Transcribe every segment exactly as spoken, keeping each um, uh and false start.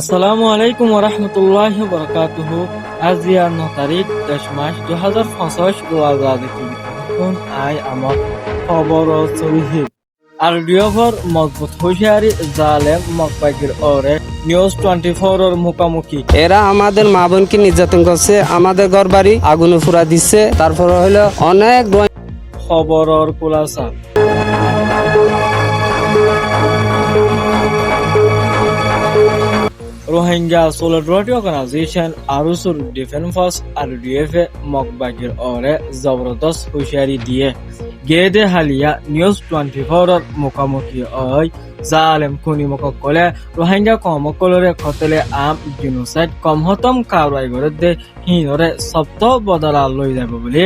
Assalamu alaikum warahmatulláhi wabarakátuhu. Aijja no tarík, doc mac, dui házar foñsíc, Ruwal Zade T V ttún aññí añár hóbor sóri hé. R D F or mozbut húciyari, zalem Mog bagir uore News twenty four or mukamuki. এরা আমাদের মা বোনকে নির্যাতন করছে, আমাদের ঘর বাড়ি আগুনে পুড়া দিচ্ছে, তারপরে হলো অনেক Rohingya Hóbor or kúlasa. Rohingya Solidarity Organization, Arusur Defense Force, R D F e Mog bagir uore zobordos húciyari diyé. Gede haliya News twenty four or mukamuki ói, zalem kuni Mog ókkole Rohingya koum ókkolore kotole am, genocide, koum hótom karwai gorédde, híinore sókto bodola loi zaibo buli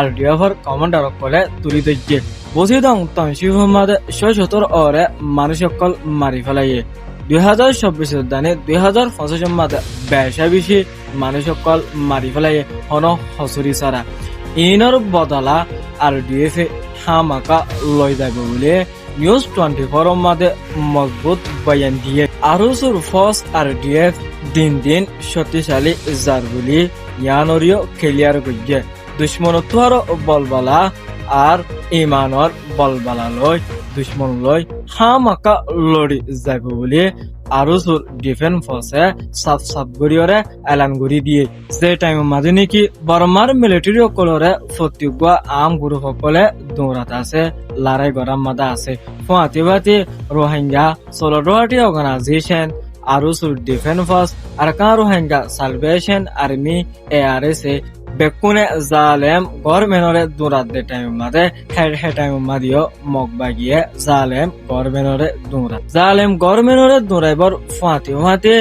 R D F or commander ókkole tuli dóijje. Bosídong toncíf or máze cói cóttor uore manúic ókkol mari félaiyé. Dui házar cóbbic or dani dui házar foñsíc or máze becá bicí manúic ókkol mari félaiyé, honó hosúri sára. Iínor bodola R D F e hámaka loi zaibo buli News twenty four or máze mozbut boyan diyé. Arusur fóus R D F din din cókticali zar buli yíanoré yó kiliyar goijjé. Ducmonottú aró bolbala ar imanor bolbala loi ducmon loi hámaka lori zaibo buli Arusur Defense Force e saf saf goríyore elan gorí diyé. Ze thaim or máze néki Bormar militeri ókkolore fottí uggúa aám gurup ókkole duñrat asé, larái gorár máze asé. Fúañti fúañti Rohingya Solidarity Organization, Arusur Defense Force, Arakan Rohingya Salvation Army, A R S A, bekkúne zalem gormenore duñrat de thaim or máze, hé, hé thaim or máze yó Mog bagiye zalem gormenore duñra. Zalem gormenore duñraibor fúañti fúañti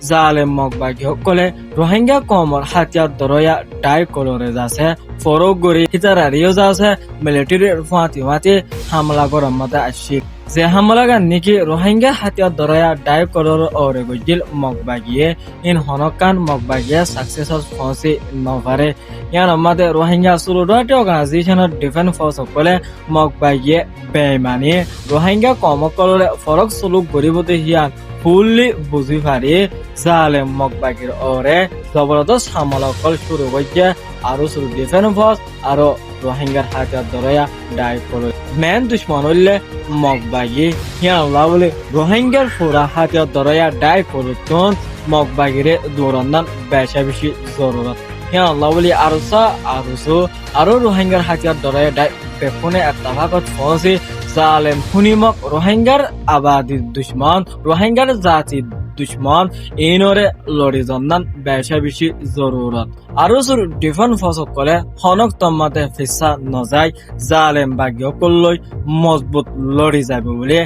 zalem Mog bagi ókkole Rohingya koumor hátiyar dóroya dhái ókkolore zasé foróg gorí, hítararé yó zasé militerir fúañti fúañti hámla gorár máze aiccíl. Ze hámlagán néki Rohingya hátiyar dóroya dhái ókkolor uore goijjíl Mog bagiye, híin honókkan Mog bagiye sakses foóñsi nofaré. Yíanor máze Rohingya Solidarity Organization or Defense Force ókkole Mog bagiye beimani Rohingya koum ókkolore foróg suluk goríbou de híyan fulli buzí fari zalem Mog bagir uore zobordos hámla ókkol cúru goijjé Arusur Defense Force aró Rohingyar hátiyar dóroya dhái ókkol. Mein ducmon óilde Mog bagi, híyanolla buli Rohingyar fura hátiyar dóroya dhái ókkolottún Mog bagire duñrannán becá bicí zorurot. Híyanolla buli Arusa, Arusu, aró Rohingyar hátiyar dóroya dhái bekkúne ettefakot foóñsi zalem kuni Mog Rohingyar abadir ducmon, Rohingyar zatir ducmon, iínore lori zonnán becá bicí zorurot. Arusur Defense Force ókkole honóktor máze fissá nozai, zalem bagi ókkol loi mozbut lori zaibo buli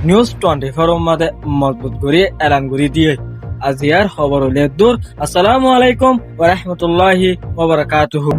News twenty four or máze mozbut gorí elan gorí diyé. Aijjar hóbor óilde eddúr. Assalamu alaikum warahmatulláhi wabarakátuhu.